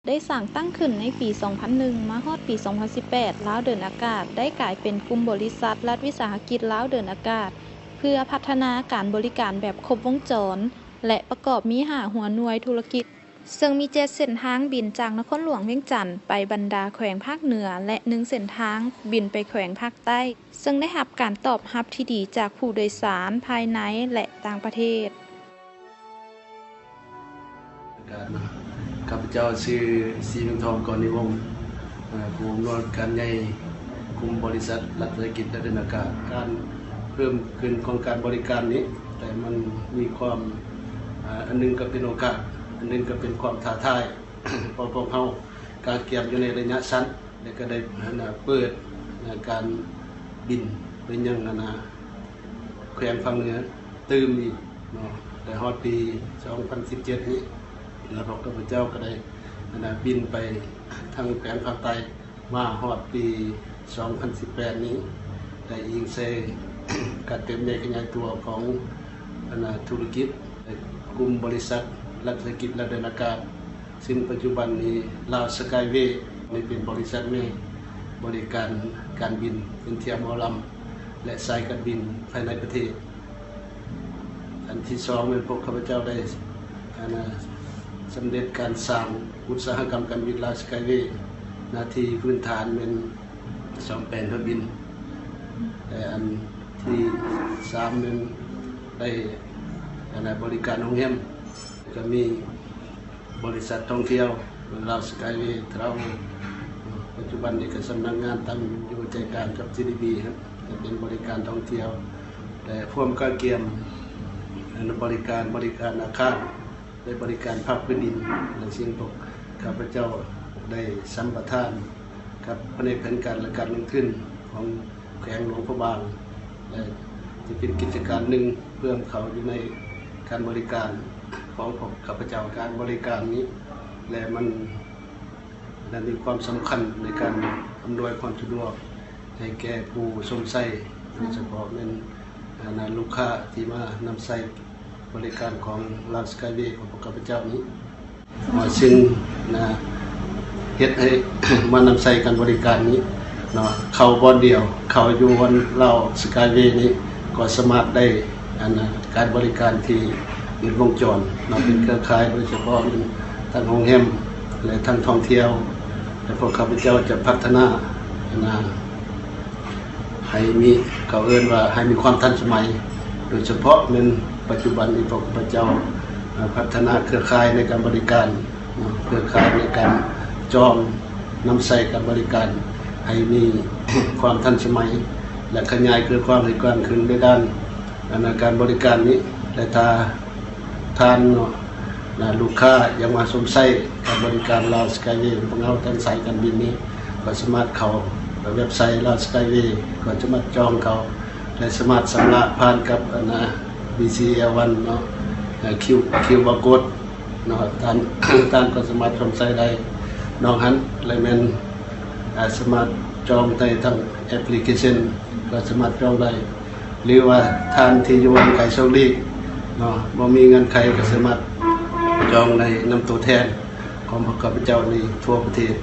ໄດ້ສ້າງຕັ້ງຂຶ້ນໃນປີສອງພັນໜຶ່ງ ມາຮອດປີສອງພັນສິບແປດ ລາວເດີນອາກາດ ໄດ້ກາຍເປັນກຸ່ມບໍລິສັດລັດວິສາຫະກິດລາວເດີນອາກາດ ເພື່ອພັດທະນາການບໍລິການແບບຄົບວົງຈອນ ແລະ ປະກອບມີຫ້າຫົວໜ່ວຍທຸລະກິດ ເຊິ່ງມີເຈັດເສັ້ນທາງບິນຈາກນະຄອນຫຼວງວຽງຈັນໄປບັນດາແຂວງພາກເໜືອ ແລະ ໜຶ່ງເສັ້ນທາງບິນໄປແຂວງພາກໃຕ້ ເຊິ່ງໄດ້ຮັບການຕອບຮັບທີ່ດີຈາກຜູ້ໂດຍສານພາຍໃນ ແລະ ຕ່າງປະເທດ. ການ ຂ້າພະເຈົ້າຊື່ ສີເມືອງທອງ ກອນນິວົງ ເອີ່ ຜູ້ອຳນວຍການໃຫຍ່ກຸ່ມບໍລິສັດລັດວິສາຫະກິດລາວເດີນອາກາດ. ການເພີ່ມຂຶ້ນຂອງການບໍລິການນີ້ ແຕ່ມັນມີຄວາມ ເອີ່ ອັນໜຶ່ງກໍເປັນໂອກາດ ອັນໜຶ່ງກໍເປັນຄວາມທ້າທາຍ ເພາະພວກເຮົາກະກຽມຢູ່ໃນໄລຍະສັ້ນ ແລະ ກໍໄດ້ ອັນນະ ເປີດ ອັນນະ ການບິນໄປຍັງ ອັນນະ ແຂວງພາກເໜືອຕື່ມອີກເນາະ ແຕ່ຮອດປີສອງພັນສິບເຈັດນີ້ ແລ້ວພວກຂ້າພະເຈົ້າກໍໄດ້ ອັນນະ ບິນໄປທາງແຂວງພາກໃຕ້ ມາຮອດປີສອງພັນສິບແປດນີ້ ໄດ້ອີງໃສ່ການເຕີບໃຫຍ່ຂະຫຍາຍຕົວຂອງ ອັນນະ ທຸລະກິດ ແລະ ກຸ່ມບໍລິສັດລັດວິສາຫະກິດລາວເດີນອາກາດ ຊຶ່ງປັດຈຸບັນນີ້ ລາວສະກາຍເວ ນີ້ເປັນບໍລິສັດແມ່ບໍລິການການບິນ ເປັນທ່ຽວໝໍລຳ ແລະ ສາຍການບິນພາຍໃນປະເທດ. ອັນທີສອງແມ່ນພວກຂ້າພະເຈົ້າໄດ້ ອັນນະ ສຳເລັດການສ້າງອຸດສາຫະກຳການບິນລາວສະກາຍເວ ໜ້າທີ່ພື້ນຖານແມ່ນສ້ອມແປງເຮືອບິນ ແລະ ອັນທີສາມແມ່ນໄດ້ ອັນນະ ບໍລິການໂຮງແຮມ ແລະ ກໍມີ ບໍລິສັດທ່ອງທ່ຽວລາວສະກາຍເວ ທຣາວເວີລ ປັດຈຸບັນນີ້ກໍສຳນັກງານຕັ້ງຢູ່ໃຈກາງກັບ ຈີດີບີ ເປັນບໍລິການທ່ອງທ່ຽວ ແລະ ພວມກະກຽມບໍລິການ ບໍລິການອາຄານ ແລະ ບໍລິການພາກພື້ນດິນ ແລະ ສິ່ງພວກຂ້າພະເຈົ້າໄດ້ສຳປະທານ ກັບພະແນກແຜນການ ແລະ ການລົງທຶນຂອງແຂວງຫຼວງພະບາງ ແລະ ຈະເປັນກິດຈະການໜຶ່ງເພີ່ມເຂົ້າຢູ່ໃນການບໍລິການຂອງພວກຂ້າພະເຈົ້າ. ການບໍລິການນີ້ ແລະ ມັນ ແລະ ມີຄວາມສຳຄັນໃນການອຳນວຍຄວາມສະດວກໃຫ້ແກ່ຜູ້ຊົມໃຊ້ ໂດຍສະເພາະແມ່ນ ອາ ລູກຄ້າທີ່ມານຳໃຊ້ ບໍລິການຂອງລາວສະກາຍເວ ຂອງພວກຂ້າພະເຈົ້ານີ້ ເຊິ່ງ ນະ ເຮັດໃຫ້ ມານຳໃຊ້ການບໍລິການນີ້ເນາະ ເຂົ້າບ່ອນດຽວ ເຂົ້າຢູ່ບ່ອນລາວສະກາຍເວນີ້ ກໍສາມາດໄດ້ ອັນນະ ການບໍລິການທີ່ເປັນວົງຈອນເນາະ ເປັນເຄືອຂ່າຍ ໂດຍສະເພາະທັງໂຮງແຮມ ແລະ ທັງທ່ອງທ່ຽວ ແລະ ພວກຂ້າພະເຈົ້າຈະພັດທະນາ ອັນນະ ໃຫ້ມີ ເຂົາເອີ້ນວ່າໃຫ້ມີຄວາມທັນສະໄໝ ໂດຍສະເພາະແມ່ນປັດຈຸບັນນີ້ພວກຂ້າພະເຈົ້າ ເອີ່ ພັດທະນາເຄືອຂ່າຍໃນການບໍລິການເນາະ ເຄືອຂ່າຍໃນການຈອງນຳໃຊ້ການບໍລິການ ໃຫ້ມີຄວາມທັນສະໄໝ ແລະ ຂະຫຍາຍເກີດຄວາມໃຫ້ກວ້າງຂຶ້ນໃນດ້ານ ອັນນະ ການບໍລິການນີ້ ແລະ ຖ້າ ທ່ານເນາະ ນະ ລູກຄ້າຢາກມາຊົມໃຊ້ການບໍລິການລາວສະກາຍເວ ຂອງເຮົາທາງສາຍການບິນນີ້ ກໍສາມາດເຂົ້າເວັບໄຊລາວສະກາຍເວ ກໍສາມາດຈອງເຂົ້າ ແລະ ສາມາດຊຳລະຜ່ານກັບ ອັນນະ ບີຊີແອລວັນເນາະ ຄິວ ຄິວອາໂກດເນາະ ທ່ານ ທ່ານກໍສາມາດຊົມໃຊ້ໄດ້ນອກຫັ້ນ ແລະ ແມ່ນ ອາ ສາມາດຈອງໄດ້ທາງແອັບພລິເຄຊັນ ກໍສາມາດຈອງໄດ້ ຫຼືວ່າທ່ານທີ່ຢູ່ຫ່າງໄກໂຊກຫຼີກເນາະ ບໍ່ມີເງື່ອນໄຂ ກໍສາມາດຈອງໄດ້ນຳຕົວແທນຂອງພວກຂ້າພະເຈົ້າໃນທົ່ວປະເທດ